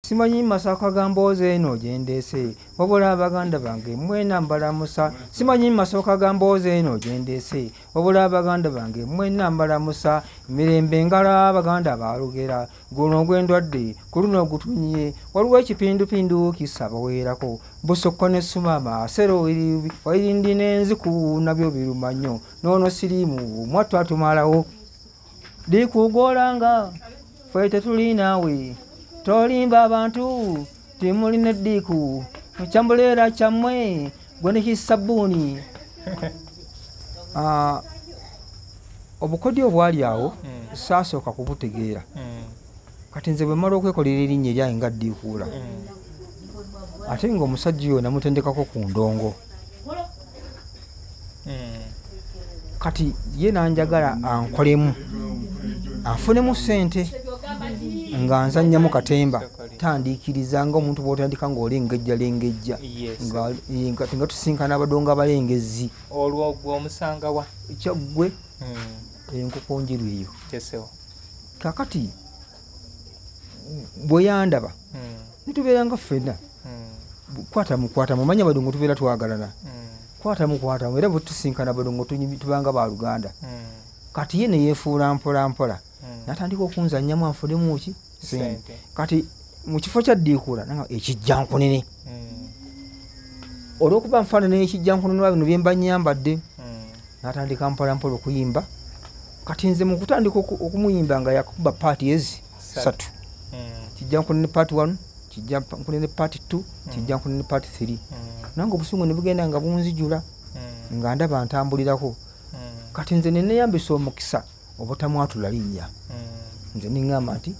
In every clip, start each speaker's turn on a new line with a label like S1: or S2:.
S1: Simanyi masaka ga mboozi eno gye ndeese, wabula abaganda bange mwena mbalamusa. Simanyi masooka ga mboozi eno gye ndeese, wabula abaganda bange mwena mbalamusa. Emirembe ngala abaganda baalugera, guno ogw'endwadde ku luno ogutunye. Waliwo ekipindupindu kissa baweerako, busokko ne sumama asero wayirindi n'enziku nabyo biruma nnyo. N'ono siriimu mwattu atumalawo. Dikugoolanga ffe tetuli naawe, tolimba abantu timulina eddiiku, kyambuleera kyammwe gwe ne kisabbuuni. Obukodyo obwali awo saasooka kubutegeera. Kati nze bwe mmala okwekolera erinnya eryange nga Ddiikuula, ate ng'omusajja oyo namutendekako ku ndongo. Kati ye n'anjagala ankolemu, anfunemu ssente nga nzannyamu katemba. Tandiikiriza ng'omuntu bw'otandika ng'olengejja lengejja, nga tusinkana abadongo abalengezi.
S2: Olwo gwe omusanga wa?
S1: Kyaggwe enkoko njeru eyo. Kaakati bwe yandaba ne tubeera nga ffenna, kwatamu kwatamu, omanya abadongo tubeera twagalana, kwatamu kwatamu, era bwe tusinkana abadongo tubanga baluganda. Kati ye ne yeefuula mpola mpola, n'atandika okunzannyamu anfunemu ki? Ssente. Kati mu kifo kya Ddiikuula nanga ekijjankunene, olw'okuba nfaanana ekijjankunene lwa bino bye mba nnyambadde, n'atandika mpola mpola okuyimba. Kati nze mu kutandika okumuyimba nga yakuba paati ezi ssatu, kijjankunene paati 1, kijjankunene paati 2, kijjankunene paati 3. Nange obusungu ne bugenda nga bunzijula, nga ndaba ntambulirako. Kati nze ne neeyambisa omukisa obutamwatula linnya. Nze ne ŋŋamba nti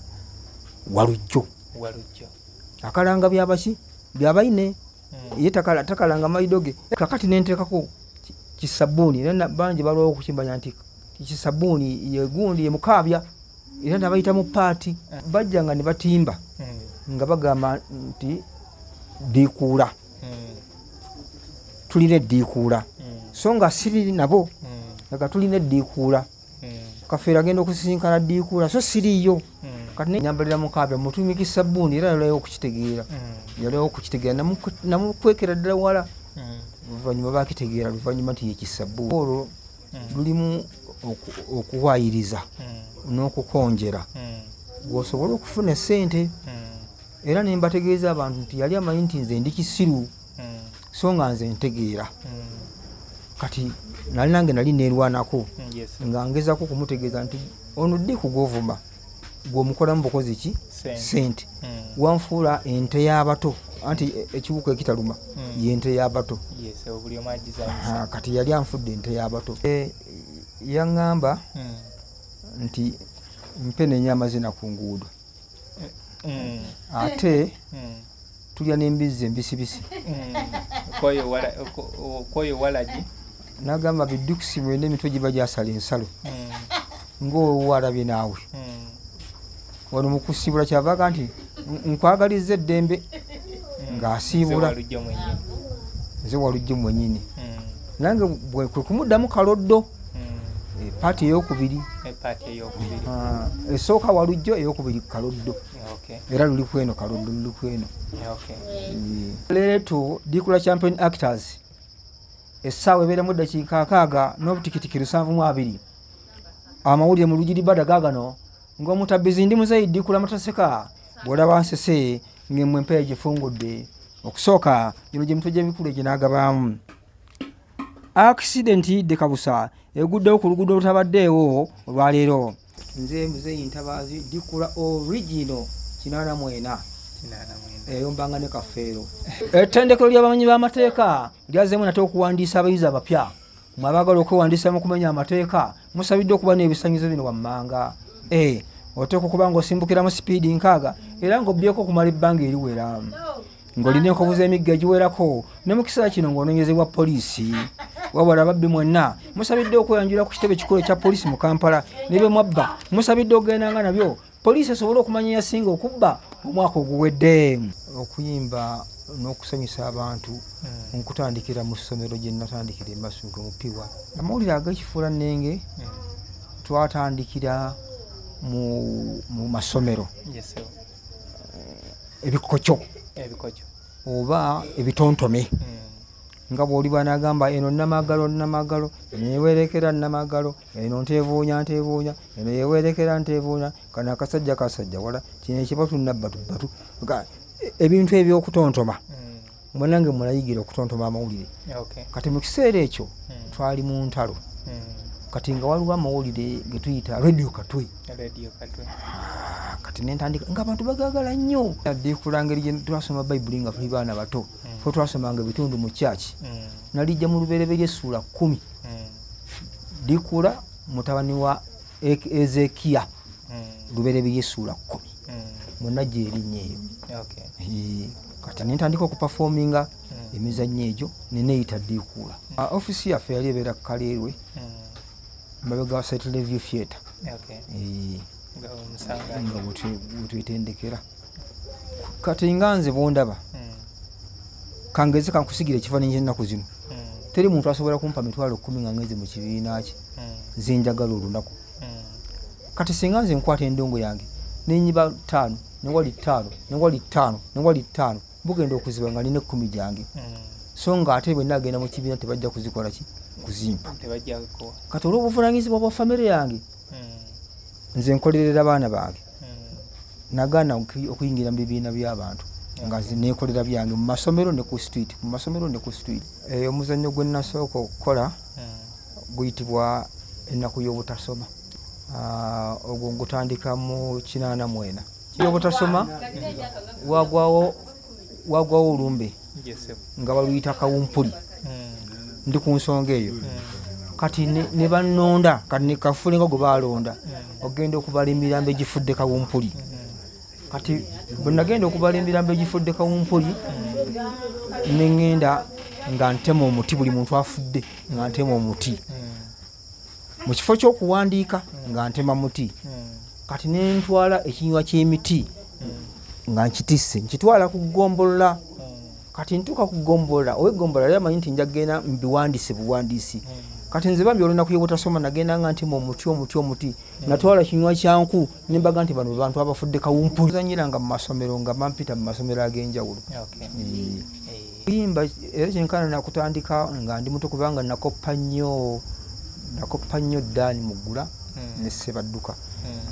S1: Walujjo. Akalanga byabaki? Byabayine. Ye takalanga mayido ge. Kakati ne nteekako kisabbuuni, era bangi balwawo okukimanya nti kisabbuuni ye gundi ye mukaabya, era nabayita mu paati. Bajja nga ne batimba nga bagamba nti Ddiikuula, tulina eddiikuula. So nga siri nabo, nga tulina eddiikuula. Kafeero agenda okusisinkana Ddiikuula, so siriiyo. Kati ne nyambalira mukaabya mutumye kisabbuuni, era yalwayo okukitegeera. Yalwayo okukitegeera, namukwekera ddala wala. Oluvannyuma baakitegeera luvannyuma nti ye kisabbuuni. Olwo lulimu okuwaayiriza n'okukonjera, gw'osobola okufuna essente. Era ne mbategeeza abantu nti yali amanyi nti nze ndi kisiru, so nga nze ntegeera. Kati nali nange nali neerwanako, nga ngezaako okumutegeeza nti ono Ddiiku gw'ovuma gw'omukolamu bukozi ki? Ssente. Wanfuula ente y'abato, anti ekiwuka ekitaluma ye nte y'abato. Kati yali anfudde ente y'abato. Yaŋŋamba nti mpe n'ennya amazina ku nguudo, ate tulya n'embizzi embisibisi.
S2: Kwoyo walagi?
S1: N'agamba biddukisi mwena emitwe giba gyasala ensalo, ng'owalabye naawe. Wano mu kusiibula kyavaga nti nkwagalizza eddembe, ng'asiibula nze Walujjo mwennyini. Nange kwe kumuddamu kaloddo, paati ey'okubiri. Esooka Walujjo, ey'okubiri kaloddo. Era luli kweno kaloddo, luli kweno. Leero Ddiikuula Champion Actors essaawa ebeeramu eddakiika 6 n'obutikitiki 72. Amawulire mu Lugiri Bada gaagano ng'omutabbizi ndi Muzeeyi Ddiikuula Mataseka, bw'olaba nsese ng'emmwe empeera gifungudde. Okusooka gino gye mitwe gy'ebikulu eginaagabaamu. Accident de Kabusa eguddewo ku luguudo olutabaddeewo olwaleero. Nze Muzeeyi Ntabaazi Ddiikuula original 84. Eyombanga ne Kafeero. Ettendekero ly'abamanyi b'amateeka lyazeemu nate okuwandiisa abayizi abapya. Mmwe abaagala okwewandiisa mu kumenya amateeka musabiddwa okuba n'ebisaanyizo bino wammanga. Oteekwa okuba ng'osimbukira mu sipiidi 6 era ng'obbyeko okumala ebbanga eriwera, ng'olina enkovu z'emigga egiwerako, ne mu kiseera kino ng'onoonyezebwa poliisi. Wabula ababbi mwenna musabiddwa okweyanjula ku kitebe ekikulu ekya poliisi mu Kampala, ne bye mwabba musabiddwa okugendanga nabyo, poliisi esobole okumanya eyasinga okubba omwaka oguwedde. Okuyimba n'okusanyusa abantu nkutandikira mu ssomero gye natandikira e Masunga mu P1. Amawulire ag'ekifuulannenge twatandikira mu masomero. Ebikokyo oba ebitontome. Nga bw'oli bw'anaagamba eno Namagalo Namagalo, eno yewerekera Namagalo, eno nteevuunya nteevuunya, eno yewerekera nteevuunya, kano akasajja kasajja wala, kino ekibatu nabbatu bbatu. Ebintu ebyokutontoma. Mwanange mulayigira okutontoma amawulire. Kati mu kiseera ekyo twali mu ntalo. Kati nga waliwo amawulire ge tuyita Radio Katwe. Kati nentandika nga abantu bagaagala nnyo. Ddiikula ngeri gye twasoma Bayibuli nga tuli baana bato. Ffe twasomanga ebitundu mu church. Nalijja mu Lubereberye essuula 10. Ddiikula mutabani wa Ezekiya. Lubereberye essuula 10. Mwonna gye erinnya eyo. Kati nentandika okupafominga emizannyo egyo ne neeyita Ddiikuula. Ofiisi yaffe yali ebeera Kaleerwe, mabega wa Saint Review Theatre. Nga bwetwetendekera. Kati nga nze bwondaba, kangeze kankusigira ekifaananyi ky'ennaku zino. Teri muntu asobola kumpa 10,000 nga ngenze mu kibiina kye nze njagala olunaku. Kati singa nze nkwata endongo yange nenyiba 5, newali 5, newali 5, newali 5, bugenda okuziba nga nina 10 gyange. So nga ate bwe nagenda mu kibiina tebajja kuzikola ki? Kuzimpa. Kati olw'obuvunaanyizibwa bwa famire yange, nze nkolerera baana bange. Nagaana okuyingira mu bibiina by'abantu nga nze neekolera byange mu masomero ne ku street, mu masomero ne ku street. Omuzannyo gwe nasooka okukola guyitibwa Ennaku y'Obutasoma. Ogwo ngutandika mu 84. Y'obutasoma wagwawo olumbe nga baluyita kawumpuli. Ndi ku nsonga eyo. Kati ne bannonda, kati ne kafule nga gwe baalonda ogenda okubala emirambo egifudde kawumpuli. Kati bwe nagenda okubala emirambo egifudde kawumpuli, ne ŋŋenda nga ntema omuti, buli muntu afudde nga ntema omuti. Mu kifo ky'okuwandiika nga ntema muti. Kati ne ntwala ekinywa ky'emiti nga nkitisse, nkitwala ku ggombolola. Kati ntuuka ku ggombolola, ow'eggombolola yali amanyi nti nja kugenda mbiwandiise buwandiisi. Kati nze bambi olunaku y'obutasoma nagenda nga ntema omuti omuti omuti. Natwala kinywa kya nku ne mbaga nti bano bantu abafudde kawumpuli. Nzannyiranga mu masomero nga bampita mu masomero ag'enjawulo. Kuyimba era kyenkana nakutandika nga ndi muto kubanga nakoppa nnyo Dani Muggula ne Ssebadduka.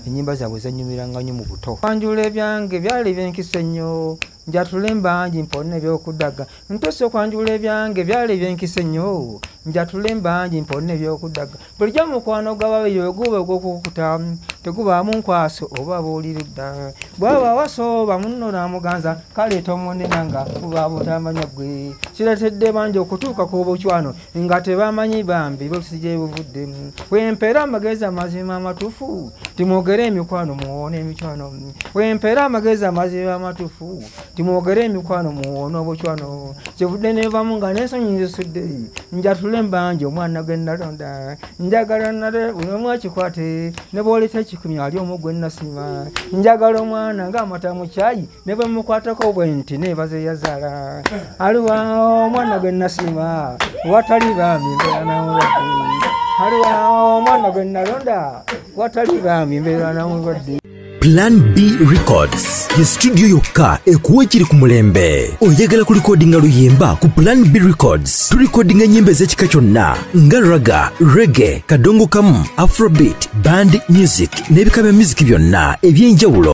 S1: Ennyimba zaabwe zannyumiranga nnyo mu buto. Kwanjula ebyange byali byenkisa ennyo, njatule mbangi mpone ebyokudaga. Ntose okwanjula ebyange byali byenkisa ennyo, njatule mbangi mpone ebyokudaga. Bulijjo mukwano gw'ababiri bwe guba ogw'okukuta, tegubaamu nkwaso oba buulirudda. Bw'aba wasooba munno n'amuganza, kale tomunena nga buba butamanya ggwe. Kireetedde bangi okutuuka ku bucwano nga tebamanyi bambi busi gye buvudde. Wempeera amagezi amazima amatuufu, timwogere emikwano muwone emikwano. Wempeera amagezi amazima amatuufu, timwogere emikwano muwone obucwano. Kyevudde nevamu nga n'ensonyi nzisudde, njatule mbanje omwana gwe nalonda. Njagala nale buli omu akikwate, ne bw'oleeta 10 ali omu gwe nnasiima. Njagala omwana ng'amata mu kyayi, ne bwe mukwatako bwe nti neebaza eyazaala. Aliwa omwana gwe nnasiima, watali bambi mbeera namulwadde. Aliwa omwana gwe nalonda, watali bambi mbeera namulwadde.
S3: Plan B Records ye studio yokka ekuwa ekiri ku mulembe. Oyagala kulikodinga luyimba ku Plan B Records. Tulikodinga ennyimba ez'ekika kyonna nga raga, reggae, kadongo kamu, afrobeat, band music n'ebika bya music byonna eby'enjawulo.